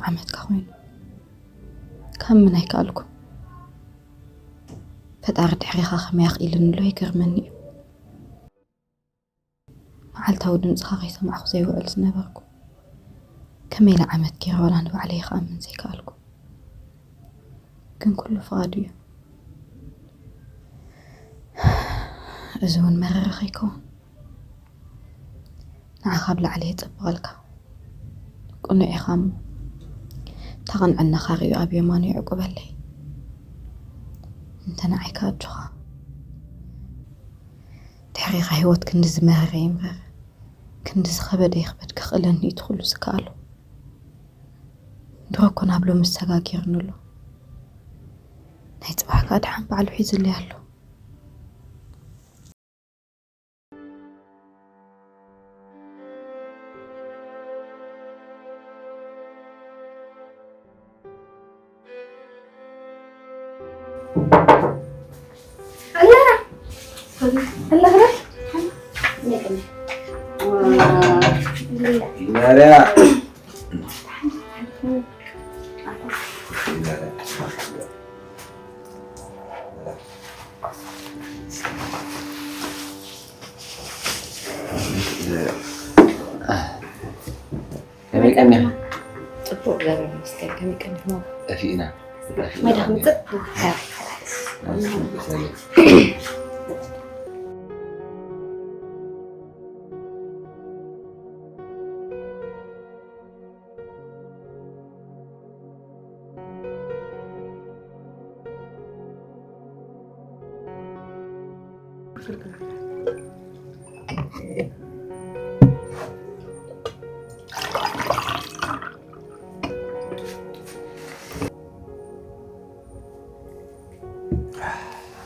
ዓመትካ ኮይኑ ካብ ምን ኣይከኣልኩ። ፈጣሪ ድሕሪኻ ከመይ ኣኽኢልኒ ኣሎ ይገርመኒ እዩ። መዓልታዊ ድምፅኻ ከይሰማዕኩ ዘይውዕል ዝነበርኩ፣ ከመይ ኢለ ዓመት ገይረ ዋላ ንባዕለይ ክኣምን ዘይከኣልኩ። ግን ኩሉ ፍቓዱ እዩ። እዚ እውን መረረ ከይከውን ንዓኻ ኣብ ላዕሊ የፀብቐልካ። ቅኑዕ ኢኻ እሞ፣ እታ ቅንዕናኻ ርእዩ ኣብ የማኑ የዕቁበለይ። እንተ ንዓይ ከኣ ኣጆኻ። ድሕሪኻ ህይወት ክንዲ ዝመረረ ይምረር፣ ክንዲ ዝኸበደ ይኽበድ፣ ከኽእለኒ እዩ እቲ ኩሉ ዝከኣሎ። ድሮ እኮ ናብ ሎሚ ዝሰጋጊርኒ ኣሎ። ናይ ጽባሕ ከኣ ደሓን ባዕሉ ሒዙለይ ኣሎ። ከመይ ቀኒኻ? ጽቡቕ፣ እግዚኣብሔር ይመስገን። ከመይ ቀኒኹም? ጠፊእና። ማይ ዶ ክምጽእ?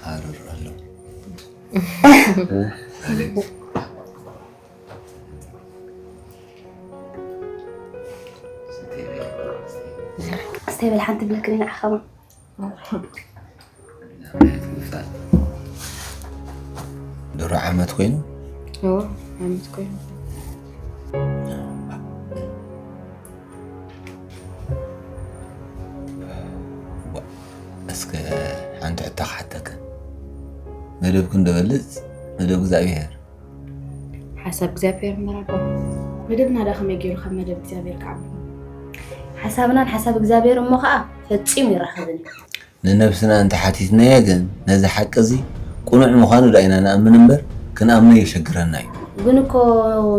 ሃረር ኣሎ። ኣስተይ በል፣ ሓንቲ ብለክኒ ንዓኻ እውን። ድሮ ዓመት ኮይኑ? እዎ፣ ዓመት ኮይኑ። እስከ ሓንቲ ሕቶ ክሓተካ። መደብኩ እንደበልጽ፣ መደብ እግዚኣብሔር። ሓሳብ እግዚኣብሔር እምበር ኣቦ። መደብና ደኣ ከመይ ገይሩ ካብ መደብ እግዚኣብሔር ክዓቢ? ሓሳብናን ሓሳብ እግዚኣብሔር እሞ ኸኣ ፈጺሙ ይራኸብን እዩ። ንነብስና እንተሓቲትናያ ግን፣ ነዚ ሓቂ እዚ ቅኑዕ ምዃኑ ደኣ ኢና ንኣምን እምበር፣ ክንኣምኖ የሸግረና እዩ። ግን እኮ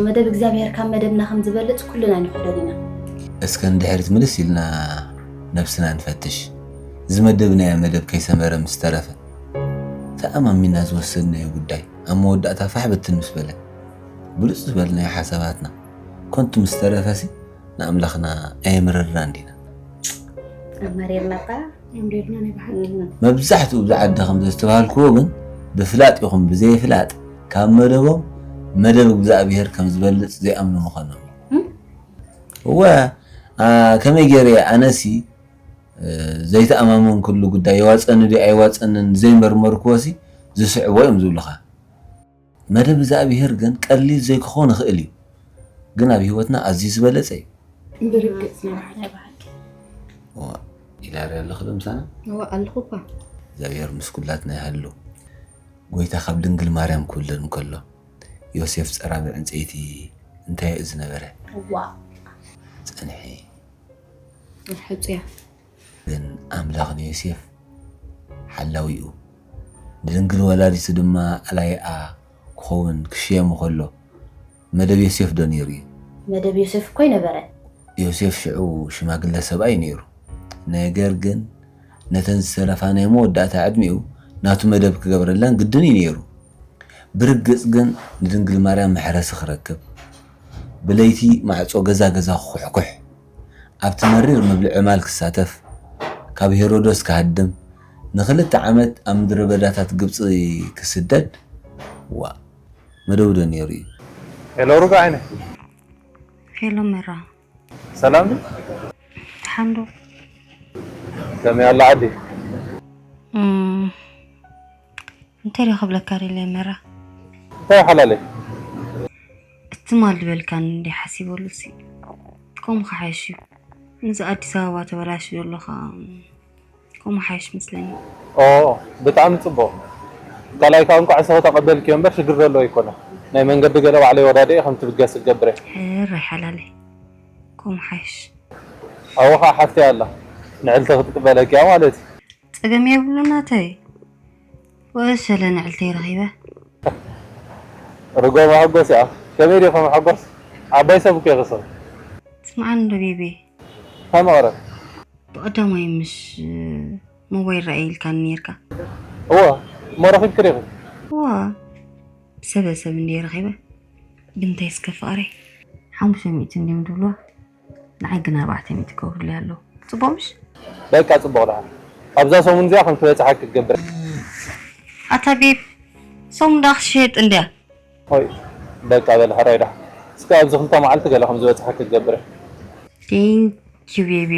መደብ እግዚኣብሔር ካብ መደብና ከም ዝበልጽ ኩልና ንሕደግ ኢና። እስከ ንድሕሪት ምልስ ኢልና ነብስና ንፈትሽ። ዝመደብናዮ መደብ ከይሰመረ ምስ ተረፈ፣ ተኣማሚና ዝወሰድናዮ ጉዳይ ኣብ መወዳእታ ፋሕ ብትን ምስ በለ፣ ብሉጽ ዝበልናዮ ሓሳባትና ኮንቱ ምስ ተረፈሲ፣ ንኣምላኽና ኣየምረርናን ዲና? ኣማሪርና እኳ። ኣምሪርና ናይ ብሓቂ። እህ። መብዛሕትኡ ኣብዚ ዓዲ ከም ዘስተብሃልክዎ ግን፣ ብፍላጥ ይኹን ብዘይፍላጥ፣ ካብ መደቦም መደብ እግዚኣብሔር ከም ዝበልጽ ዘይኣምኑ ምዃኖም እዩ። እም? እወ፣ ኣ፣ ከመይ ገይረ እየ ኣነሲ፣ እ፣ ዘይተኣማመንኩሉ ጉዳይ የዋጸኒ ድዩ ኣይዋጸንን ዘይመርመርክዎሲ ዝስዕቦ እዮም ዝብሉኻ። መደብ እግዚኣብሔር ግን ቀሊል ዘይክኾን ይኽእል እዩ፣ ግን ኣብ ህይወትና ኣዝዩ ዝበለጸ እዩ። ብርግጽ ናይ ብሓቂ። ናይ ብሓቂ። እዋ፣ ኢላርያ ኣለኺ ዶ ምሳና? እዋ፣ ኣለኹ እኳ። እግዚኣብሔር ምስ ኩላትና ይሃሉ። ጎይታ ካብ ድንግል ማርያም ክውለድ እንከሎ፣ ዮሴፍ ጸራቢ ዕንጸይቲ እንታይ እዩ ዝነበረ? እዋ። ጸንሒ። ሕጹያ። ግን ኣምላኽ ንዮሴፍ ሓላዊኡ፣ ንድንግል ወላዲቱ ድማ ኣላይኣ ክኸውን ክሽየሙ ከሎ፣ መደብ ዮሴፍ ዶ ነይሩ እዩ? መደብ ዮሴፍ እኮ ኣይነበረን። ዮሴፍ ሽዑ ሽማግለ ሰብኣይ ነይሩ። ነገር ግን ነተን ዝተረፋ ናይ መወዳእታ ዕድሚኡ ናቱ መደብ ክገብረላን ግድን እዩ ነይሩ። ብርግጽ ግን ንድንግል ማርያም መሕረሲ ክረክብ፣ ብለይቲ ማዕጾ ገዛ ገዛ ክኩሕኩሕ፣ ኣብቲ መሪር መብልዕ ዕማል ክሳተፍ፣ ካብ ሄሮዶስ ክሃድም፣ ንኽልተ ዓመት ኣብ ምድረ በዳታት ግብጺ ክስደድ፣ ዋእ፣ መደቡ ዶ ነይሩ እዩ? ሄሎ ሩጋ ዓይነ። ሄሎ መራ። ሰላም ድዩ? ደሓን ዶ? ከመይ ኣላ ዓዲ? እም፣ እንታይ ዶ ክብለካ ደልየ መራ? እንታይ ሓላለይ? እቲ ማል ዝበልካኒ እንድየ ሓሲበሉ ሲ። ከምኡ ክሓይሽ እዩ። እዚ ኣዲስ ኣበባ ተበላሽዩ ዘሎ ኸዓ ከምኡ ሓይሽ መስለኒ። ኦ ብጣዕሚ ፅቡቕ። ካልኣይ ካብ እንኳዕ ንስኺ ተቐበልክዮ እምበር ሽግር ዘለዎ ኣይኮነን። ናይ መንገዲ ገለ ባዕለይ ወዳድኤ ከም ትብገስ እገብር እየ። ሕራይ ሓላለይ ከምኡ ሓይሽ። ኣብኡ ከዓ ሓፍተይ ኣላ ንዕልቲ ክትቅበለኪ እያ ማለት እዩ። ፀገም የብሉ ናተይ። ወሰለ ንዕልተይ ረኺበ። ርጎ መሐጎስ እያ። ከመይ ዲኹም መሐጎስ? ዓባይ ሰብ እኮ ኢኺ ስኺ። ስምዓኒ ዶ ቤቢ፣ እንታይ መቕረት? ብቐዳማይ ምሽ ሞባይል ረኣየ ኢልካኒ ኔርካ። እወ እሞ ረኺብኪ ዲኺ? እዋ ሰበ ሰብ እንድየ ረኺበ። ብምንታይ እስከ ፍቕረይ ሓሙሽተ ሚእቲ እንድዮም ድብልዋ። ንዓይ ግን ኣርባዕተ ሚእቲ ከውርድለይ ኣለዉ። ጽቡቕ ምሽ? በቃ ጽቡቕ ደኣ ኣብዛ ሰሙን እዚኣ ከም ትበጽሓ ክትገብር። ኣታ ቤብ ሰሙን ደኣ ክትሸየጥ እንድያ። ሆይ በቃ በል ሕራይ ደኣ እስከ ኣብዚ ክልተ መዓልቲ ገለ ከም ዝበጽሓ ክትገብር። ቴንኪዩ ቤቢ።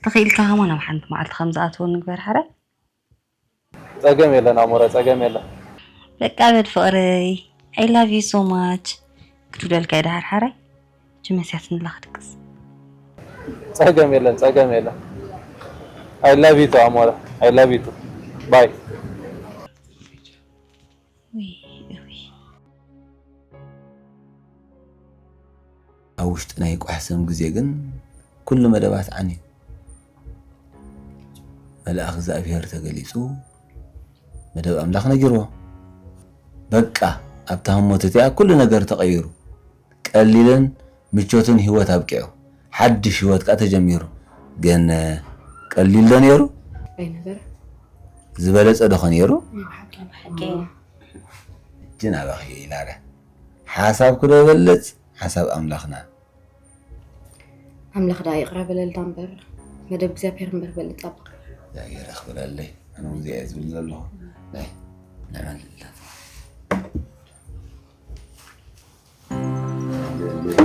ተኽኢልካ ከማን ኣብ ሓንቲ መዓልቲ ከም ዝኣትወ ንግበር ሕራይ። ጸገም የለን ኣሞረ ጸገም የለን። በቃ በል ፍቕረይ I love you so much ክትብለልካ እየ ደሓር ሓራይ ጅመስያትንላ ክድቅስ ጸገም የለን ጸገም የለን። I love you too ኣሞረ I love you too bye። ኣብ ውሽጢ ናይ ቋሕሰም ግዜ ግን ኩሉ መደባት ዓንዩ። መልኣኽ እግዚኣብሄር ተገሊጹ መደብ ኣምላኽ ነጊርዎ። በቃ ኣብታ ህሞት እቲኣ ኩሉ ነገር ተቐይሩ። ቀሊልን ምቾትን ህይወት ኣብቂዑ። ሓድሽ ህይወት ከኣ ተጀሚሩ። ግን ቀሊል ዶ ነይሩ? ኣይነበረ። ዝበለጸ ዶ ኸ ነይሩ? ናይ ብሓቂ። ናይ ብሓቂ። ሕጂ ናባኺ ኢላረ ሓሳብ ክዶ ይበልጽ ሓሳብ ኣምላኽና ኣምላኽ ደኣ ይቕረ በለልና እምበር መደብ እግዚኣብሔር እምበር በልጽ ኣባ እግዚኣብሔር ኣኽብረለይ ኣነ እውን እዚኣ እየ ዝብል ዘለኹ ናይ ንዕመልላት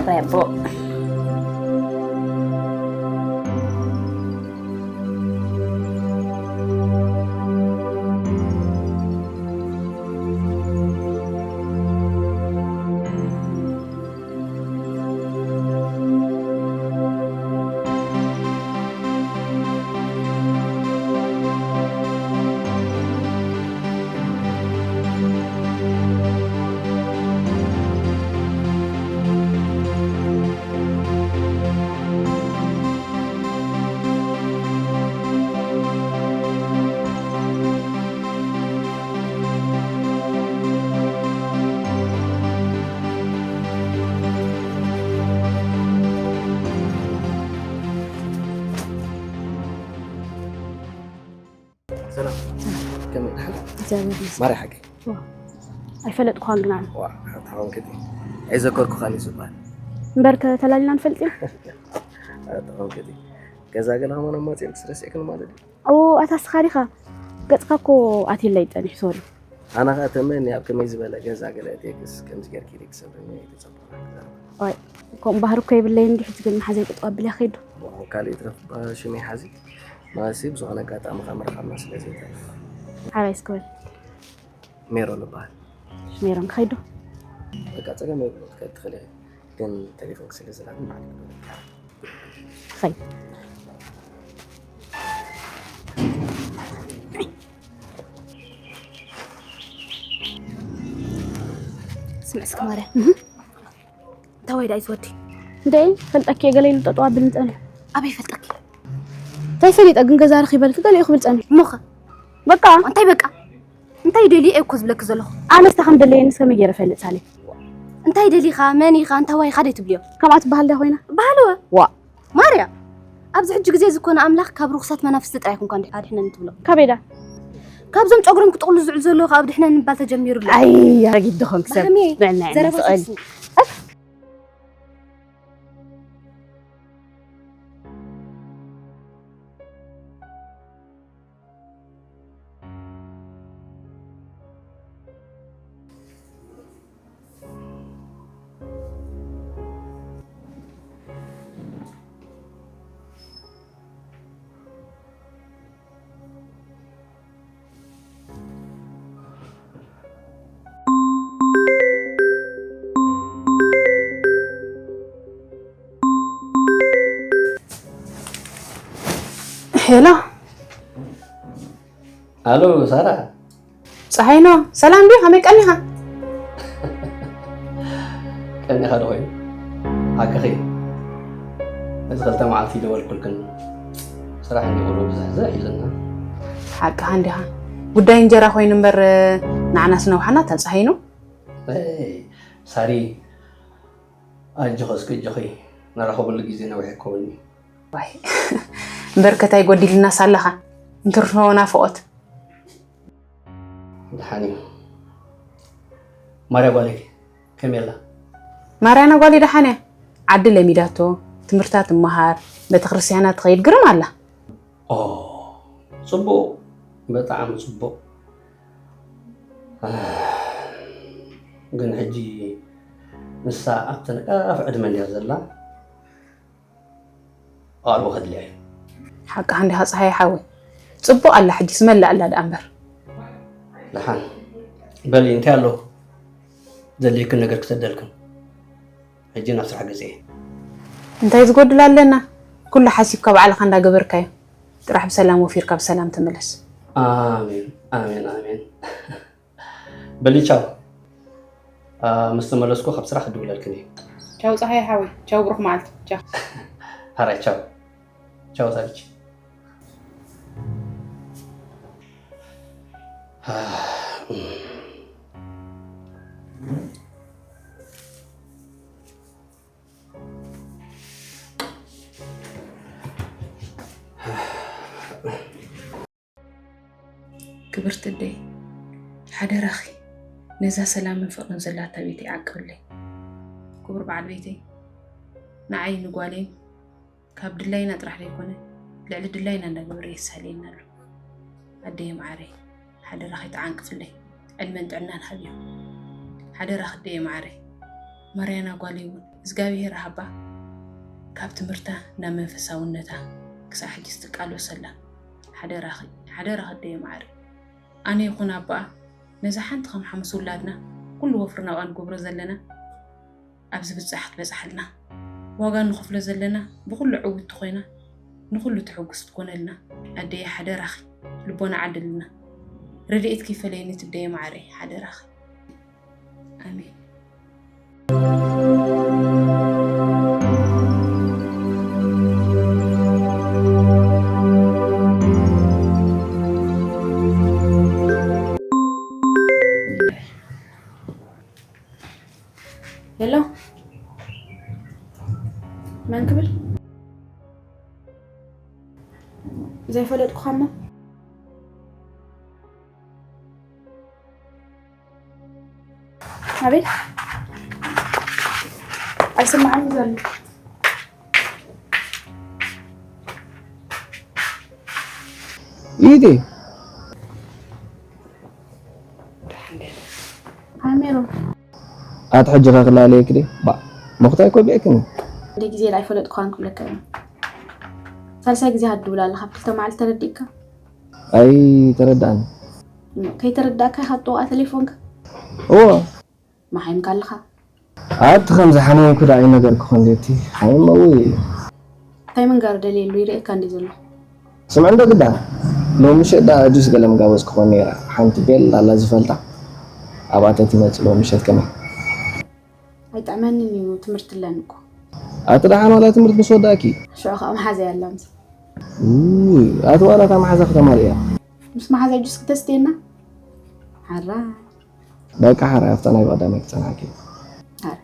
Rebo. ሰላም ከመይ ደሓን? እግዚኣብሔር ይመስገን። ማርያ ሓቂ። ዋ፣ ኣይፈለጥኩኻን ግን ኣነ። ዋ፣ ሓንቲ ሓወንክቲ ኣይዘከርኩኻን እዩ ዝበሃል። እምበርከ ተላሊና ንፈልጥ ኢና። ሓንቲ ሓወንክቲ ገዛ ገለ ከማን ኣማጺእን ክስረስዕክን ማለት እዩ። ኦ፣ ኣታ እስኻ ዲኻ? ገጽካ እኮ ኣትየለይ ጸኒሑ፣ ሶሪ። ኣነ ኸኣ ተመኒ ኣብ ከመይ ዝበለ ገዛ ገለ እትየክስ ከምዚ ጌርኪ ኢልኪ ሰብርኒ ኣይተጸበኹን። ዋይ፣ ከምኡ ባህሪ እኮ የብለይን እንዲሕ፣ ሕጂ ግን መሓዘይ ጠጠው ኣቢለ ክኸይድ ዶ? ዋው፣ ካልእ ይትረፍ እባ ሽመይ ሓዚ። ማለትሲ ብዝኾነ ኣጋጣሚ ኸኣ ምርኻብና ስለ ዘይተርፍ። ሓራይ እስኪ በል። ሜሮን እበሃል። ሜሮን ክኸይድ ዶ? በቃ ጸገም የብሉን፣ ክትከዲ ትኽእሊ ኢኺ። ግን ቴሌፎንኪ ስለ ዘላትኒ ንዓኺ ክደውለልኪ። ኸይ ስምዕ እስኪ ማርያ እንታይ ወይ ዳይ ዝወዲ እንደ ፈልጠኪ እየ ገለ ኢሉ ጠጠው ኣብል ምጸንሑ ኣበይ ፈልጠኪ እንታይ ፈሊጠ ግን ገዛ ረኺበልኪ ገለ እዩ ክብል ጸንሑ እሞኸ በቃ እንታይ በቃ እንታይ ደልዩ እኮ ዝብለኪ ዘለኹ ኣነስ ተኸም ደለየንስ ከመይ ገይረ ፈልጥ ሳሌ እንታይ ደሊኻ መን ኢኻ እንታይ ዋይ ኢኻ ደይ ትብልዮ ከምኣ ትበሃል ድያ ኮይና በሃልወ ዋ ማርያ ኣብዚ ሕጂ ግዜ ዝኾነ ኣምላኽ ካብ ርኹሳት መናፍስቲ ጥራይ ይኹንካ ኣድሕነኒ ትብሎ ካበይ ዳ ካብዞም ጨጉሮም ክጥቕሉ ዝውዕሉ ዘለዉ ካብ ድሕነኒ ምባል ተጀሚሩ ኣሎ ኣይ ኣረጊት ድኾንክ ሰብ ንዕና ዘረባ ዘስኒ ሄሎ። ኣሎ ሳራ። ፀሃይኖ፣ ሰላም ድዩ? ከመይ ቀኒኻ? ቀኒኻ ዶ ኮይኑ ሓቅኺ። እዚ ክልተ መዓልቲ ይደወልኩልክን፣ ስራሕ እንዲቑሩ ብዝሕዝሕ ኢልና። ሓቅኻ እንዲኻ። ጉዳይ እንጀራ ኮይኑ እምበር፣ ንዓናስ ነውሓና። እታ ፀሃይኖ። ሳሪ፣ ኣጆኺ እስኪ፣ ኣጆኺ፣ ንራኸበሉ ግዜ ነዊሕ ኣይከውን እዩ። ዋይ፣ እምበር ከታይ ጎዲልናስ ኣለኻ? እንትርፎ ናፍቖት። ደሓን እዩ። ማርያ ጓለይ ከመይ ኣላ? ማርያና ጓለይ ደሓን እያ። ዓዲ ለሚዳቶ፣ ትምህርታ ትመሃር፣ ቤተክርስትያና ትኸይድ፣ ግርም ኣላ። ኦ፣ ጽቡቕ፣ ብጣዕሚ ጽቡቕ። ግን ሕጂ ንሳ ኣብቲ ንቃፍ ዕድመ እንድያ ዘላ። ኣልቦ ከድልያ እዩ። ሓቅኻ እንዲኻ ፀሃየ ሓወይ። ፅቡቕ ኣላ ሕጂስ መላእ ኣላ ደኣ እምበር። ደሓን በሊ፣ እንታይ ኣሎ ዘድልየክን ነገር ክሰደልክን። ሕጂ ናብ ስራሕ ገፀ እየ። እንታይ ዝጎድል ኣለና? ኩሉ ሓሲብካ ባዕልኻ እንዳገበርካዮ። ጥራሕ ብሰላም ወፊርካ ብሰላም ተመለስ። ኣሜን ኣሜን ኣሜን። በሊ ቻው። ምስ ተመለስኩ ካብ ስራሕ ክድውለልክን እየ። ቻው ፀሃየ ሓወይ። ቻው ብሩኽ መዓልቲ። ቻው። ሓራይ ቻው። ቻው ሳልች። ክብርቲ ኣደይ፣ ሓደራኺ ነዛ ሰላምን ፍቕርን ዘላታ ቤተይ ዓቅብለይ። ክቡር በዓል ቤተይ፣ ንዓይ ንጓለይን ካብ ድላይና ጥራሕ ዘይኮነ፣ ልዕሊ ድላይና እንዳገበረ የሳልየና ኣሎ። ኣደይ መዓረይ፣ ሓደራኺ ተዓንቅፍለይ፣ ዕድመን ጥዕናን ሃብዮ። ሓደራኺ ኣደይ መዓረይ፣ ማርያና ጓለይ እውን እግዚኣብሄር ሃባ ካብ ትምህርታ ናብ መንፈሳውነታ ክሳብ ሕጂ ትቃለሰላ። ሓደራኺ፣ ሓደራኺ ኣደይ መዓረይ። ኣነ ይኹን ኣቦኣ ነዛ ሓንቲ ከም ሓሙስ ውላድና ኩሉ ወፍሪ ናብኣ ንገብሮ ዘለና ኣብዚ ብጻሕ ክትበጽሓልና፣ ዋጋ ንኸፍሎ ዘለና ብኹሉ ዕውትቲ ኮይና ንኹሉ ተሐጉስ ትኮነልና። ኣደየ ሓደራኺ ልቦና ዓድልና። ረድኤትኪ ይፈለየኒ ትደየ መዓረይ ሓደራኺ። ኣሜን። ሄሎ፣ መን ክብል? ዘይፈለጥኩኻ እሞ። ኣቤት፣ ኣይስማዕን ዘሎ። ኢዲ ኣሜሮን ኣቲ ሕጂ ከክላለየክ ዲ ባ መኽታይ ኮ ቢዕክኒ እንደ ግዜ ላይ ፈለጥኳን ክብለካ እዮም። ሳልሳይ ግዜ ሃድውላ ኣለኻ ክልተ መዓልቲ ተረዲእካ ኣይ ተረዳእኒ ከይተረዳእካ ካብ ጥዋ ቴሌፎንካ እዎ መሓይምካ ኣለኻ ኣቲ ከም ዝሓመምኩ ዳኣ ይነገርኩ ኮንዴቲ ሓይመዊ እንታይ ምንጋር ደልየሉ ይርእየካ እንዲ ዘሎ ስምዕ እንዶ ግዳ ሎሚ ምሸት ዳ ጁስ ገለ ምጋበዝ ክኾን ነይራ ሓንቲ ቤል ኣላ ዝፈልጣ ኣብኣተ ትመጽእ ሎሚ ምሸት ከመይ ኣይጥዕመንን እዩ ትምህርቲ ኣለኒ እኮ ኣቲ ደሓን ዋላ ትምህርቲ ምስ ወዳእኪ ሽዑ ከዓ መሓዘ ያላ ምስ ውይ ኣቲ ዋላ እታ መሓዛ ከተማልእያ ምስ መሓዛ ጁስ ክተስትየና ሓራ በቃ ሓራ ኣብታ ናይ ብቐዳማይ ክጸንሓኪ ሓራ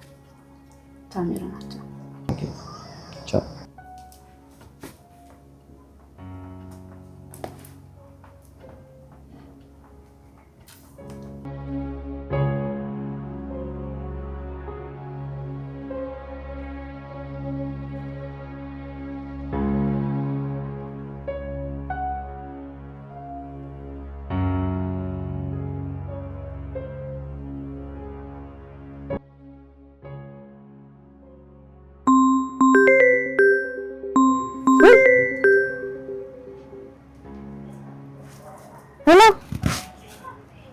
ታሚሩ ናቸው ቻው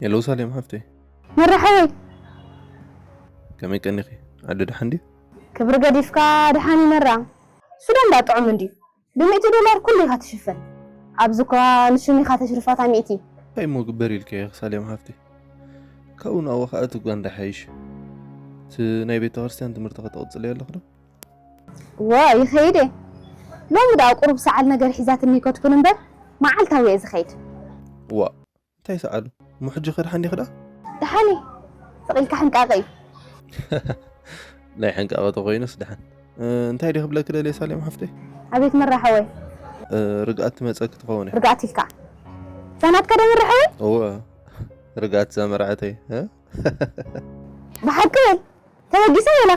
ሄሎ ሳሌም ሓፍተይ። መራሓወይ ከመይ ቀኒኺ? ዓዲ ደሓን ድዩ? ክብሪ ገዲፍካ ደሓን ይመራ። ሱዳን ዳ ጥዑም እንድዩ። ብሚእቲ ዶላር ኩሉ ኢኻ ትሽፈን። ኣብዚ እኳ ንሽም ኢኻ ተሽርፋታ ሚእቲ። እንታይ እሞ ግበር ኢልኪ ኢኺ ሳሌም ሓፍቲ? ካብኡ ናብኡ ኸኣ እቲ ጓንዳ ሓይሽ። እቲ ናይ ቤተ ክርስቲያን ትምህርቲ ከተቕጽልዮ ኣለኺ ዶ? እወ፣ ይኸይድ እየ። ሎሚ ደኣ ቁሩብ ሰዓል ነገር ሒዛትኒ እኮ ትኹን እምበር፣ መዓልታዊ እየ ዝኸይድ። ዋእ፣ እንታይ ሰዓሉ? እሞ ሕጂ ከድሓን ዲኺ ደኣ? ደሓን እየ። ስቕ ኢልካ ሕንቃቐ እዩ። ናይ ሕንቃቐ ተኾይኑስ ደሓን። እ፣ እንታይ ድየ ክብለኪ ደልየ ሳሌም ሓፍተይ? ኣቤት መራ ሓወይ። እ፣ ርግኣት ትመጸኪ ትኸውን እያ። ርግኣት ኢልካ? እዛ ናትካ ዶ መራ ሓወይ? እወ፣ ርግኣት እዛ መርዓተይ፣ እ? ብሓቂ በል። ተበጊሰ በላ።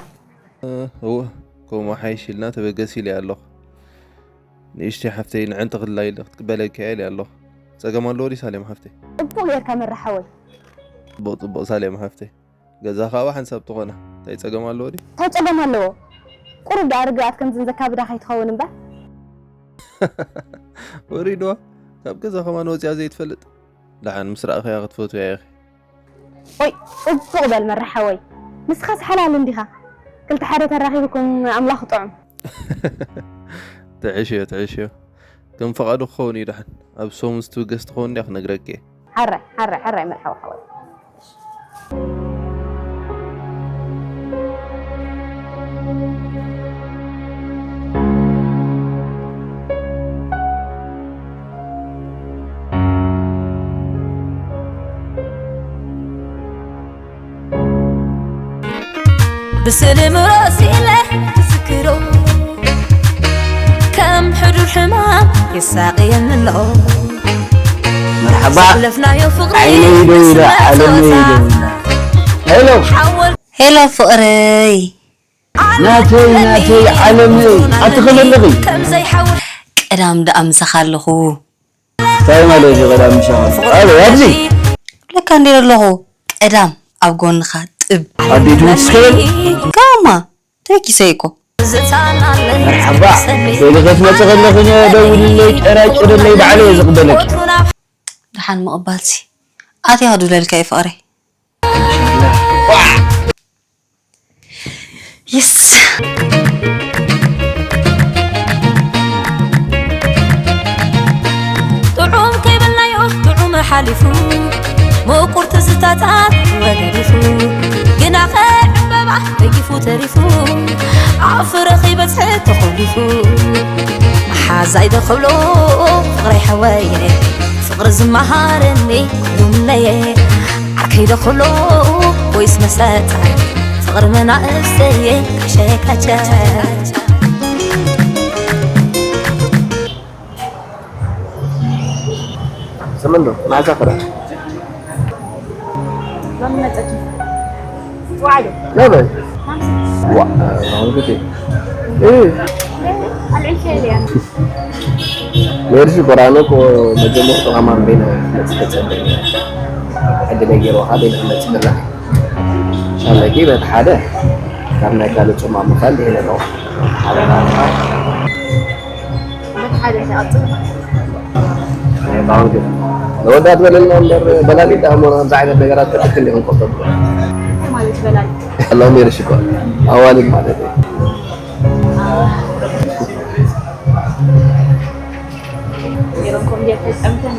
እ፣ እወ፣ ከምኡ ሓይሽ ኢልና ተበገስ ኢለ ኣለኹ። ንእሽተይ ሓፍተይ ንዕንቲ ክላ ኢለ ክትቅበለኪ እየ ኢለ ኣለኹ። ጸገም ኣለዎ ድዩ ሳሌም ሓፍተይ? ጽቡቕ ጌርካ መራ ሓወይ። ጽቡቕ፣ ጽቡቕ ሳሌም ሓፍተይ። ገዛ ኸኣ ሓንሳብ ትኾና። እንታይ ጸገም ኣለዎ ድዩ? እንታይ ጸገም ኣለዎ? ቁሩብ ደኣ ርግኣት ከምዚ ዘካብዳ ከይትኸውን እምበር። ወሪድዋ። ካብ ገዛ ከማን ወጺኣ ዘይትፈልጥ። ደሓን ምስ ረኣኽያ ክትፈትውያ ኢኺ። ኦይ፣ ጽቡቕ በል መራ ሓወይ። ንስኻስ ሓላል እንዲኻ። ክልተ ሓደ ተራኺብኩም ኣምላኽ ጥዑም። ትሕሽዮ፣ ትሕሽዮ። ከም ፍቓዱ ክኸውን እዩ ደሓን። ኣብ ሰሙን ዝትብገስ ትኸውን እንድያ ክነግረኪ እየ። ሓራይ፣ ሓራይ፣ ሓራይ መርሓባ ሓወይ። ብስእሊ ምሮስ ኢለ ክዝክሮ ከም ሕዱር ሕማም የሳቕየኒ ኣሎ። መርሓባ። ዘሕለፍናዮ ፍቕሪ ዓይነይ ደው ኢላ፣ ዓለመይ ደው ኢላ። ሄሎ። ሓወል ሄሎ ፍቕረይ። ናተይ፣ ናተይ፣ ዓለመይ፣ ኣቲ ከመይ ኣለኺ? ከም ዘይሓውል ቀዳም ደኣ ምሳኻ ኣለኹ። እንታይ ማለት እዩ ቀዳም ምሳኻ? ኣበይ? ኣብዚ? ለካ እንዴ ኣለኹ ቀዳም ኣብ ጎንኻ ጥብ። ኣዴቱ ትስከበል? ጋማ ተኪሰ እኮ። መርሓባ። ሰሊ ከትመጽእ ከለኺ ደውልለይ፣ ጨራጭርለይ፣ ባዕለይ እየ ዝቕበለኪ። ደሓን ምቕባልሲ ኣትያ ክድውለልካ እየ ፍቕረይ። የስ። ጥዑም ከይበልናዮ ጥዑም ሓሊፉ፣ ምቁር ትዝታታት ወገዲፉ፣ ግናኸ ዕምበባ ገጊፉ ተሪፉ፣ ኣብ ፍረ ከይበጽሐ ተኾሊፉ። መሓዛይ ዶ ክብሎ ፍቕረይ ሓወየ፣ ፍቕሪ ዝመሃረኒ ኩሉ ምነየ፣ ዓርከይ ዶ ክብሎ ወይስ መሰታይ፣ ፍቕሪ መናእሰየ ካሸካቸ። ስምን ዶ ናዛ ከዳ ሎሚ መጸኪ። ውዓሉ። ለበይ። ማምስ። ዋ፣ አሁን ግዴ። እ። አልዕልከ ሊያ። ሜርሲ ቆራኖ ኮ መጀመርቱ ከማን ቤነ መጽ ተጸበይ። ሕጂ ደጊሮ ካ ቤነ መጽ ብላ። ሻለኪ በት ሓደ ካብ ናይ ካልእ ጽማ ምኻል ይሄ ነው። ሓደ ሓደ ተቐጽል። ኣሁን ግን ለወዳት በለልና እምበር በላሊት ኣእምሮ ከምዚ ዓይነት ነገራት ትክክል ሊሆን ቆጠብ ማለት በላል። ኣላም የርሽ እኮ ኣዋልድ ማለት እዩ። ጌሮም ኮምዲያ ተጠምተን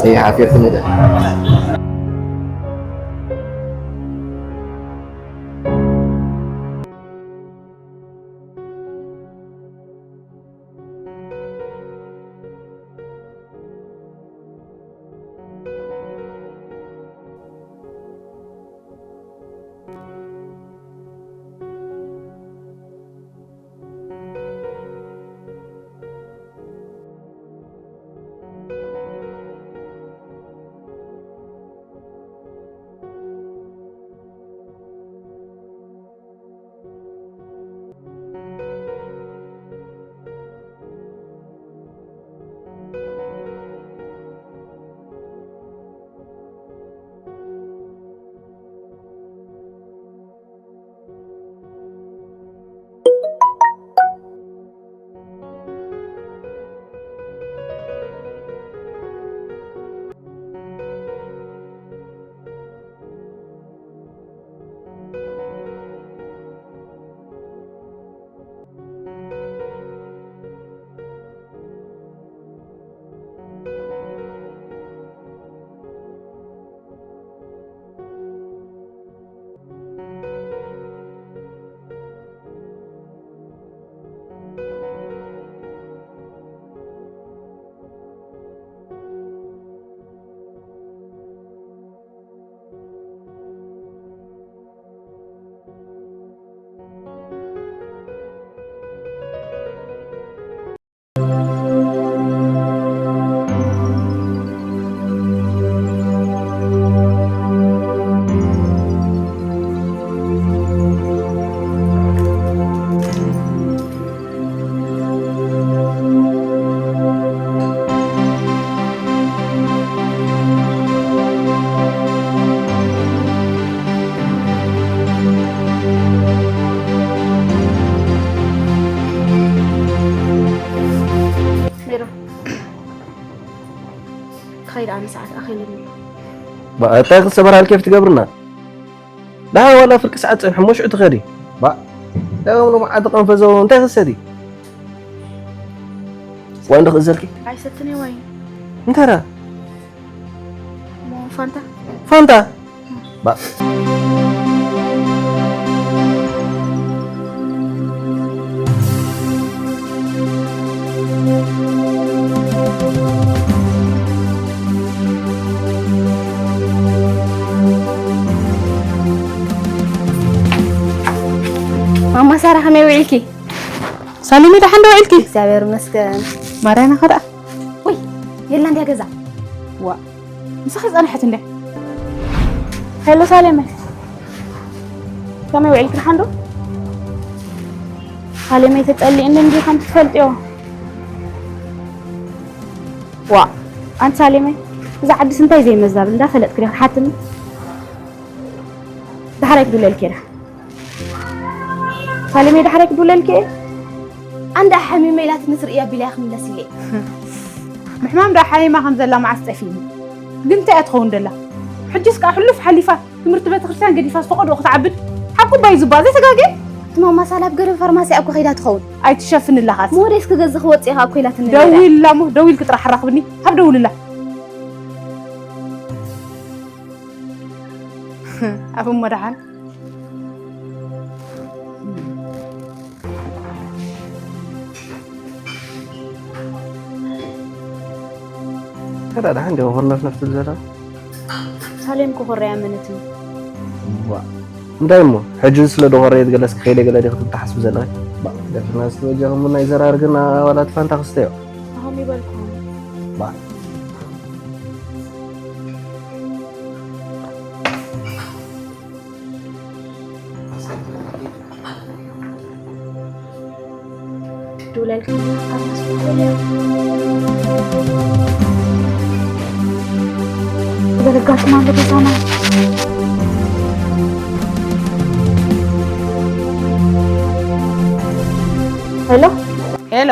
እይ ሓፊር ትንደ ባእ፣ እንታይ ክሰበርሃል ኬፍ ትገብርና? ደሓን ዋላ ፍርቂ ሰዓት ጸንሑ፣ እሞ ሽዑ ትኸዲ። ባእ፣ ደገም ሎሚ ዓዲ ቀንፈዘው እንታይ ክሰዲ? ዋይን ዶ ክእዘልኪ? ኣይሰትን እየ ዋይን። እንታይ ደኣ? እሞ ፋንታ? ፋንታ? ባእ። ማማ ሳራ ከመይ ውዒልኪ? ሳሊሚ ደሓን ዶ ውዒልኪ? እግዚኣብሔር ይመስገን። ማርያና ከ ደኣ? ወይ የላ እንድያ ገዛ። ዋ ምሳኺ ጸንሐት እንደ ሄሎ ሳሌመ፣ ከመይ ውዒልኪ? ደሓን ዶ? ሳሌመ፣ ተጸሊእኒ እንዲ ከም ትፈልጥዮ። ዋ ኣንቲ ሳሌመ፣ እዛ ዓድስ እንታይ ዘይመዛብል እንዳፈለጥክ ዲኻ ትሓትኒ? ዳሕራይ ክድውለልኪ እየ። ሳሌመ፣ ዳሕራይ ክድውለልኪ እየ። ኣንዳ ሓሚመ ኢላትኒ ትርእያ ቢላያ ክምለስ ኢለ። ምሕማም ደኣ ሓሚማ ከም ዘላ መዓስ ጠፊእኒ? ግን እንታይ እያ ትኸውን ደላ? ሕጅስ ከኣ ሕሉፍ ሓሊፋ ትምህርቲ ቤተክርስትያን ገዲፋ ዝፈቐድኦ ክትዓብድ ሓቁባይ ዝባ ዘይተጋግየ? እቲ ማማ ሳላ ኣብ ገረብ ፋርማሲ እኮ ከይዳ ትኸውን። ኣይትሸፍንላ ኻስ። ሞዴስ ክገዝእ ክወጽእ ኢኻ እኮ ኢላትኒ ነይራ። ደዊልላ እሞ፣ ደዊልኪ ጥራሕ ኣራኽብኒ። ሃብ ደውልላ። ኣብ እሞ ደሓን። ከዳ ደሓን ዲኹ ኮርነፍ ነፍ ትብል ዘላ? ሳሌም ክኾረያ መነትኒ። ዋ፣ እንታይ እሞ? ሕጂ ስለ ደኾረየት ገለስ ክኸይደ ገለ ዲኺ ትብል ትሓስቢ ዘለኺ? ባ፣ ደፍና እስቲ በጃኹም ቡና ይዘራርግና ዋላ እቲ ፋንታ ክስተዮ። ኣሁን ይበልኩም። ባ። ትውለልካ ኣብ መስኮት ወልያ። ገለጋሽማ ገደሳና። ሄሎ። ሄሎ።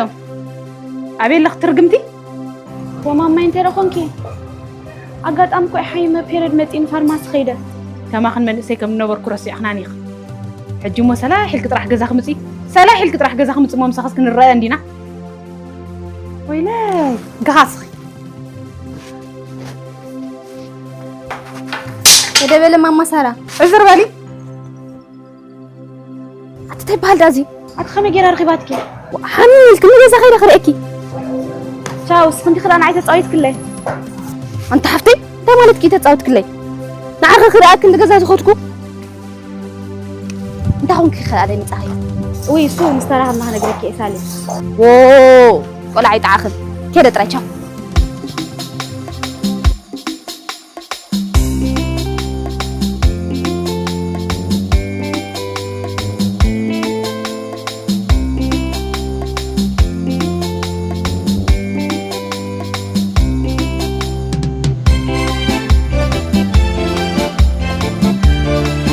ኣበይ ኣለኺ ትርግምቲ? ወማማይ፣ እንታይ ደኣ ኾንኪ? ኣጋጣሚ እኮ እየ ሓሚመ ፔሬድ መጺእኒ ፋርማሲ ኸይደ። ከማኽን መንእሰይ ከም ዝነበርኩ ረሲዕኽናኒ ኢኺ። ሕጂ እሞ ሰላሕ ኢልኪ ጥራሕ ገዛ ክምጺ፣ ሰላሕ ኢልኪ ጥራሕ ገዛ ክምጺ እሞ ምሳኽስ ክንረኣያ እንዲና። ወይለይ፣ ግሃ እስኺ። ከደ በለ ማማ ሳራ። ዕዝር በሊ። ኣቲ እንታይ በሃል ዳዚ? ኣቲ ከመይ ጌራ ረኺባትኪ? ሓሚም ኢልክኒ ገዛ ከይደ ክርእየኪ። ቻው፣ እስኽንዲ ክዳን ኣይተጻወትክለይ። ኣንቲ ሓፍተይ፣ እንታይ ማለትኪ ተጻወትክለይ? ንዓኺ ክርእየኪ እንዲ ገዛ ዝኸድኩ። እንታይ ኾንኪ ከኣ ደይ ምጻኺ? እውይ፣ እሱ ምስ ተራኸብና ክነግረኪ እየ ሳሌ። ዎ፣ ቆልዓ ይጥዓኽን። ከይደ ጥራይ፣ ቻው።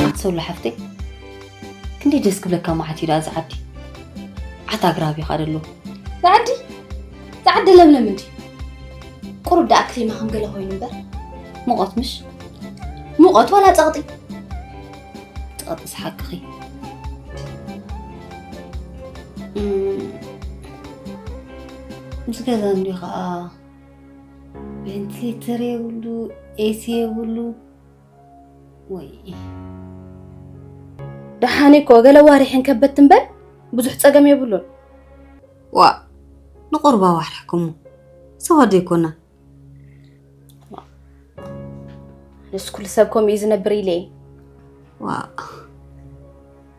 ኣቲ ሰብለ ሓፍተይ፣ ክንደይ ደስ ክብለካ መዓት እዩ ደኣ እዚ ዓዲ። ዓት ኣግራብ እዩ ከኣ ደሎ። ዝዓዲ? ዝዓዲ ለምለም እንዲ። ቁሩብ ደኣ ክሊማ ከም ገለ ኮይኑ እምበር። ሙቐት ምሽ? ሙቐት ዋላ ጸቕጢ? ጸቕጢስ ሓቅኺ። እም፣ ምስ ገዛ እንዲ ኸኣ ቬንቲሌተር የብሉ፣ ኤሲ የብሉ። ወይ። ደሓን እኮ ገለ ዋሪሕን ከበት ትንበል ብዙሕ ጸገም የብሉን። ዋእ፣ ንቑርባ ዋሕርሕኩሞ። ሰባት ዘይኮና። ንስ ኩሉ ሰብ ከምኡ እዩ ዝነብር ኢለ እየ። ዋእ፣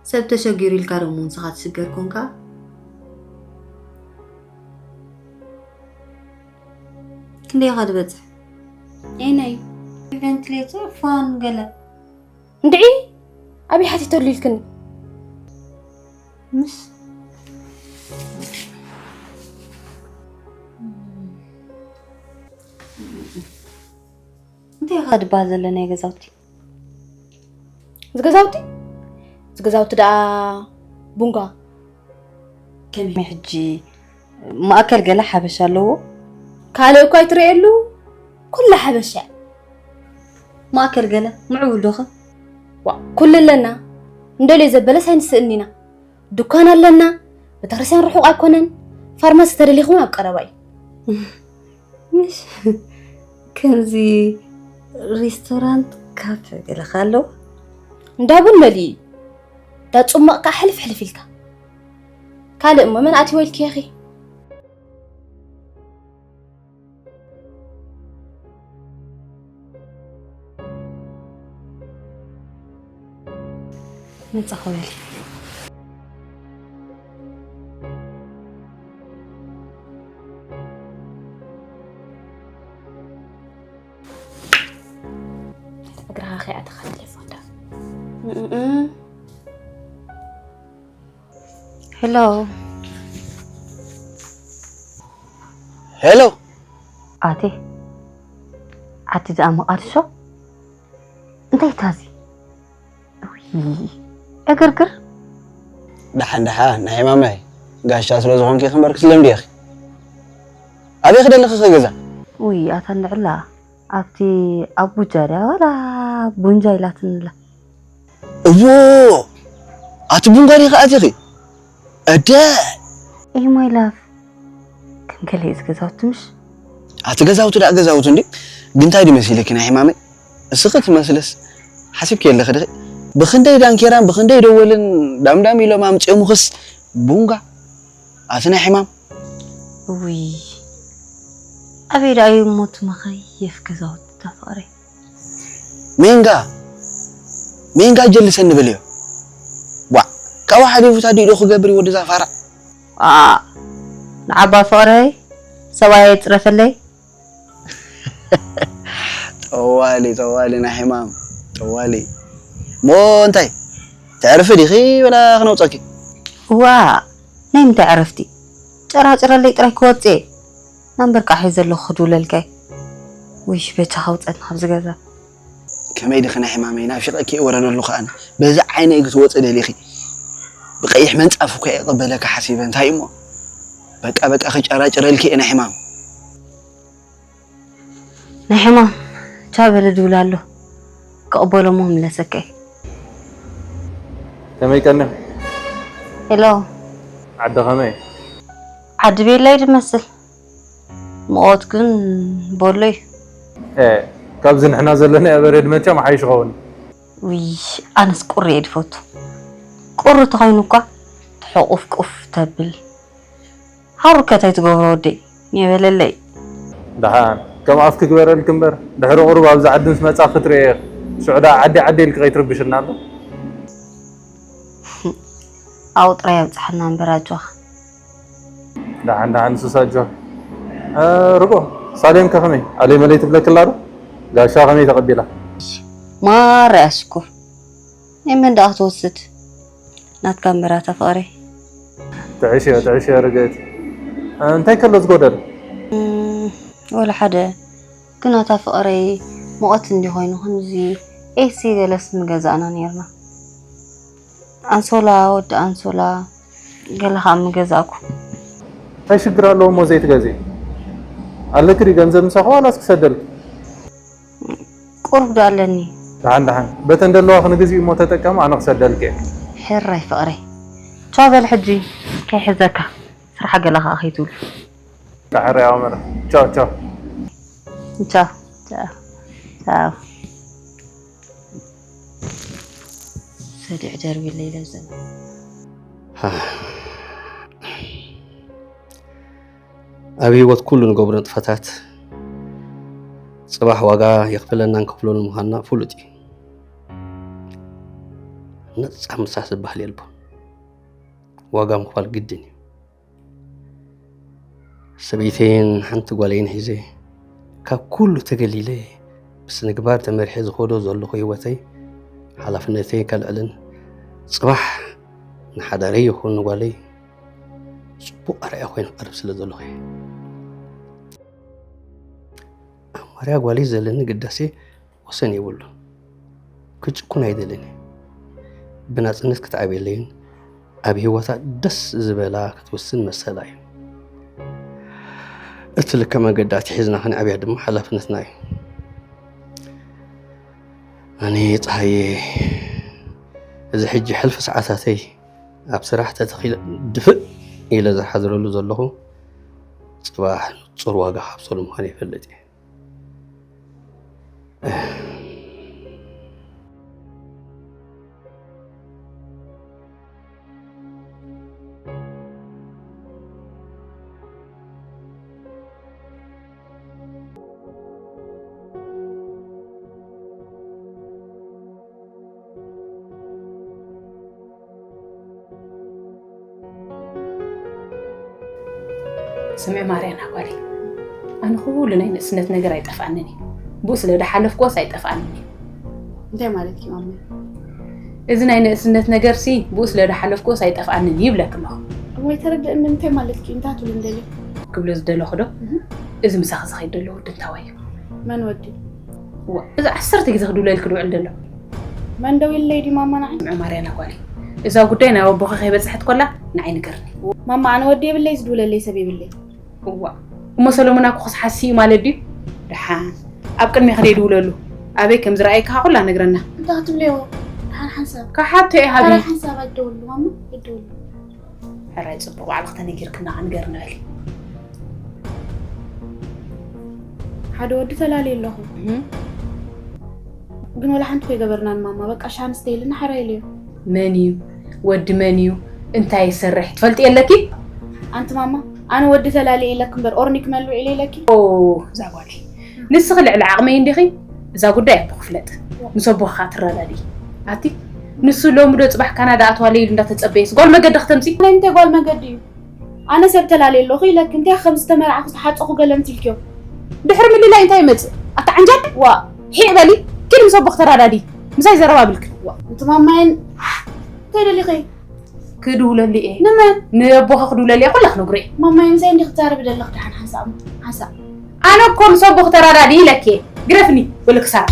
ሰብ ተሸጊሩ ኢልካ ደሞ ንስኻ ትሽገር ኮንካ? ክንደይ ኢኻ ትበጽሕ? ኣየናይ? ቬንቲሌተር፣ ፋን፣ ገለ። እንድዒ፣ ኣበይ ሓቲተሉ ኢልክኒ? ምስ እንታይ ኢኻ ትበሃል ዘለ ናይ ገዛውቲ? እዚ ገዛውቲ? እዚ ገዛውቲ ደኣ ቡንጋ። ከመይ ሕጂ ማእከል ገለ ሓበሻ ኣለዎ? ካልእ እኳ ኣይትርእየሉ፣ ኩሉ ሓበሻ። ማእከል ገለ ምዕቡል ዶኸ? ዋ፣ ኩሉ ኣለና። እንደልዮ ዘበለስ ኣይንስእን ኢና። ድኳን ኣለና። ቤተክርስትያን ርሑቕ ኣይኮነን። ፋርማሲ ተደሊኹም ኣብ ቀረባ እዩ። ምሽ ከምዚ ሬስቶራንት፣ ካፈ ገለ ኣሎ? እንዳ ቡን መሊኡ እዩ። እንዳ ጽሟቕ ከኣ ሕልፍ ሕልፍ ኢልካ። ካልእ እሞ መን ኣትይዎ ኢልኪ ኢኺ? መጻኹ በሊ። እግርኻ ከይኣተኻ ቴሌፎን ዳ። እም፣ እም። ሄሎ። ሄሎ። ኣቴ፣ ዓዲ ደኣ መቓድሾ? እንታይ ታዚ? ውይ፣ ዕግርግር። ደሓን ደሓን፣ ናይ ማመይ ጋሻ ስለ ዝኾንኪ ክንበርክ ስለምዲ ኢኺ። ኣበይ ክደለኺ ከ ገዛ? ውይ፣ ኣታ እንድዕላ፣ ኣብቲ ኣቡጃ ድያ ዋላ ቡንጃ ኢላትንላ? እዎ፣ ኣቲ ቡንጋ ዲኺ ኣቲኺ? እደ! ኤይ ማይ ላቭ፣ ከም ገለ እዚ ገዛውቲ ምሽ? ኣቲ ገዛውቲ ደኣ ገዛውቲ እንዲ፣ ግን እንታይ ድዩ መሲለኪ ናይ ሕማመይ? እስኺ ትመስልስ፣ ሓሲብኪ የለኺ ዲኺ? ብኽንደይ ዳንኬራን ብኽንደይ ደወልን ዳምዳም ኢሎም ኣምጺኦምኽስ ቡንጋ፣ ኣቲ ናይ ሕማም። እውይ፣ ኣበይ ደኣ እዩ እሞ እቲ መኸየፍ ገዛውቲ እታ ፍቕረይ? ሜንጋ፣ ሜንጋ ጀልሰኒ በልዮ። ዋዕ፣ ካብኡ ሓሊፉ ታዲኡ ዶ ክገብር እዩ ወደዛ ፋራ? ኣ፣ ንዓባ ፍቕረይ፣ ሰብኣይ የጽረፈለይ። ጠዋሊ፣ ጠዋሊ ናይ ሕማም፣ ጠዋሊ። እሞ እንታይ፣ ተዕርፊ ዲኺ ወላ ክነውጸኪ? ዋእ፣ ናይ ምንታይ ዕረፍቲ? ጨራጭረለይ ጥራይ ክወጽእ እየ። ናምበር ከዓ ሒዘ ኣለኹ ክድውለልካ እየ። ውይ፣ በጃኻ ውጸእና ካብዚ ገዛ። ከመይ ዲኺ ናይ ሕማመይ? ናፊቐኪ እየ ወረደሉ ከኣ ኣነ። በዚ ዓይነይ ክትወጺ ደሊኺ? ብቐይሕ መንጻፍ እኮ እየ ክቕበለካ ሓሲበ። እንታይ እሞ? በቃ፣ በቃ፣ ክጨራጭረልኪ እየ ናይ ሕማም። ናይ ሕማም፣ ቻው በለ ድውል ኣሎ። ክቕበሎ እሞ ምለሰካ እየ። ከመይ ቀኒኺ? ሄሎ። ዓዲ ከመይ? ዓዲ ቤላ እዩ ዝመስል። ሙቐት ግን ቦሎ እዩ። ኤ፣ ካብዚ ንሕና ዘለናዮ በረድ መቸም ሓይሽ ይኸውን። ውይ፣ ኣነስ ቁሪ እየ ዝፈቱ። ቁሪ ተኾይኑ እኳ ትሕቑፍ ቁፍ ተብል። ሃሩከ እንታይ ትገብሮ ወደይ? ሜበለለይ። ደሓን፣ ከም ኣፍ ክግበረልኪ እምበር፣ ድሕሪ ቁሩብ ኣብዚ ዓዲ ምስ መጻእኺ ክትርእዮ ኢኺ። ሽዑ ደኣ ዓዲ ዓዲ ኢልኪ ከይትርብሽና ኣሎ። ኣብኡ ጥራይ ኣብጽሓና እምበር ኣጆኻ። ደሓን፣ ደሓን፣ ንሱስ ኣጆኺ። እ፣ ርግኦ፣ ሳሌም ከ ከመይ? ኣለይ መለይ ትብለኪ ኣላ ዶ? ጋሻ ከመይ ተቐቢላ? ማራ እያ ሽኩር። ናይ መን ደኣ ክትወስድ? ናትካ እምበር ኣታ ፍቕረይ። ጥዕሽዮ፣ ጥዕሽዮ ርግእቲ። እንታይ ከሎ ዝጎደለ? እም፣ ወላ ሓደ። ግን ኣታ ፍቕረይ፣ ሙቐት እንዲ ኮይኑ ከምዚ ኤሲ ገለስ ምገዛእና ኔርና። ኣንሶላ፣ ወዲ ኣንሶላ፣ ገለ ኸኣ ምገዛእኩ። እንታይ ሽግር ኣለዎ እሞ ዘይትገዝኢ? ኣለኪ ድዩ ገንዘብ ምሳኺ ዋላስ ክሰደልኪ? ቁሩብ ዶ ኣለኒ? ደሓን ደሓን። በተን ደለዋኺ ንግዝኢ እሞ ተጠቀሚ፣ ኣነ ክሰደልኪ እየ። ሕራይ ፍቕረይ። ቻው በል ሕጂ ከይሕዘካ። ስራሕ ገለ ኸኣ ከይትብሉ። ቃሕሪ ኣውመረ። ቻው ቻው። ቻው ቻው ቻው። ሰዲዕ ደርቢለይ ለዘን። ኣብ ህይወት ኩሉ ንገብሮ ንጥፈታት ጽባሕ ዋጋ የኽፍለና ንከፍለሉ ምዃንና ፍሉጥ እዩ። ነጻ ምሳስ ዝበሃል የልቦን። ዋጋ ምኽፋል ግድን እዩ። ሰበይተይን ሓንቲ ጓለይን ሒዘ ካብ ኩሉ ተገሊለ ብስንግባር ተመሪሐ ዝኸዶ ዘለኹ ህይወተይ ሓላፍነተይ ከልዕልን ጽባሕ ንሓዳረይ ይኹን ንጓለይ ጽቡቕ ኣርኣያ ኮይነ ክቐርብ ስለ ዘለኹ እየ። ኣብ ማርያ ጓለይ ዘለኒ ግዳሴ ወሰን የብሉን። ክጭኩን ኣይደልን እየ። ብናጽነት ክትዓብየለይን ኣብ ህይወታ ደስ ዝበላ ክትውስን መሰላ እዩ። እቲ ልክዕ መገዲ ኣትሒዝና ክንዕብያ ድማ ሓላፍነትና እዩ። ኣነ ፀሃየ፣ እዚ ሕጂ ሕልፊ ሰዓታተይ ኣብ ስራሕ ተተኺለ ድፍእ ኢለ ዝሓድረሉ ዘለኹ፣ ፅባሕ ንፁር ዋጋ ክኸፍለሉ ምዃኑ ይፈልጥ እየ። ስምዒ ማርያና ጓለይ፣ ኣነ ኩሉ ናይ ንእስነት ነገር ኣይጠፍኣንን እዩ። ብኡ ስለ ዝሓለፍክዎስ ኣይጠፍኣንን እዩ። እንታይ ማለት እዩ ማማ? እዚ ናይ ንእስነት ነገርሲ ብኡ ስለ ዝሓለፍክዎስ ኣይጠፍኣንን እዩ ይብለኪ ኣለኹ። እሞ ኣይተረድእንን፣ እንታይ ማለት እዩ? እንታይ ትብሊ እንደልዩ? ክብሎ ዝደለኹ ዶ? እዚ ምሳኺ ዝኸይድ ዘሎ ወዲ እንታዋይ እዩ? መን ወዲ? እዋ፣ እዚ ዓሰርተ ግዜ ክድውለልኪ ድውዕል ዘሎ። መን ደው ኢለይ ድዩ ማማ ንዓይ? ስምዒ ማርያና ጓለይ፣ እዛ ጉዳይ ናብ ኣቦኺ ከይበጽሐት ኮላ ንዓይ ንገርኒ። ማማ ኣነ ወዲ የብለይ፣ ዝድውለለይ ሰብ የብለይ። እዋ፣ እሞ ሰሎሞን ኣኮ ክስሓሲ እዩ ማለት ድዩ? ደሓን ኣብ ቅድሜ ከደይ ድውለሉ፣ ኣበይ ከም ዝረኣየካ ኩላ ነግረና። እንታይ ክትብልዮ? ደሓን ሓንሳብ። ካሓቶ እየ ሃቢ። ደሓን ሓንሳብ ኣይደውሉ ማማ፣ ኣይደውሉ። ሕራይ ጽቡቕ፣ ባዕልኺ ተነጊርክና ክንገር ንበል። ሓደ ወዲ ተላልየ ኣለኹ። እህ። ግን ወላ ሓንቲ ኮይ ገበርናን ማማ፣ በቃ ሻንስ ተይልና ሕራይ ኢለዮ። መን እዩ? ወዲ መን እዩ? እንታይ ይሰርሕ? ትፈልጢ የለኪ? ኣንቲ ማማ፣ ኣነ ወዲ ተላልየ ኢለክ እምበር ኦርኒክ መልውዒ ኢለ ኢለኪ? ኦ፣ እዛ ጓለይ። ንስኺ ልዕሊ ዓቕመይ እንዲኺ? እዛ ጉዳይ ኣቦ ክፍለጥ። ምስ ኣቦኻ ትረዳድኢ። ኣቲ፣ ንሱ ሎሚ ዶ ጽባሕ ካናዳ ኣትዋለ ኢሉ እንዳተጸበየስ ጓል መገዲ ክተምጺ? ናይ ምንታይ ጓል መገዲ እዩ? ኣነ ሰብ ተላልየ ኣለኹ ኢለክ፣ እንታይ ከም ዝተመርዓኹ ዝተሓጸኹ ገለ ምትልክዮ? ድሕሪ ምልላይ እንታይ ይመጽእ? ኣታ ዓንጃል? ዋ። ሒዕ በሊ፣ ኪድ ምስ ኣቦኺ ተራዳዲ። ምሳይ ዘረባ ብልክ። ዋ፣ እንቲ ማማየን፣ እንታይ ደሊኺ? ክድውለሉ እየ። ንመን? ንኣቦኺ ክድውለሉ እየ፣ ኩላ ክነግሮ እየ። ማማየ፣ ምሳይ እንዲኺ ትዛረቢ ደለኺ ደሓን ሓንሳእ እሞ፣ ሓንሳእ። ኣነ እኮ ምስ ኣቦኺ ተራዳዲ ኢለክ እየ። ግደፍኒ፣ በሊ ክሳራ።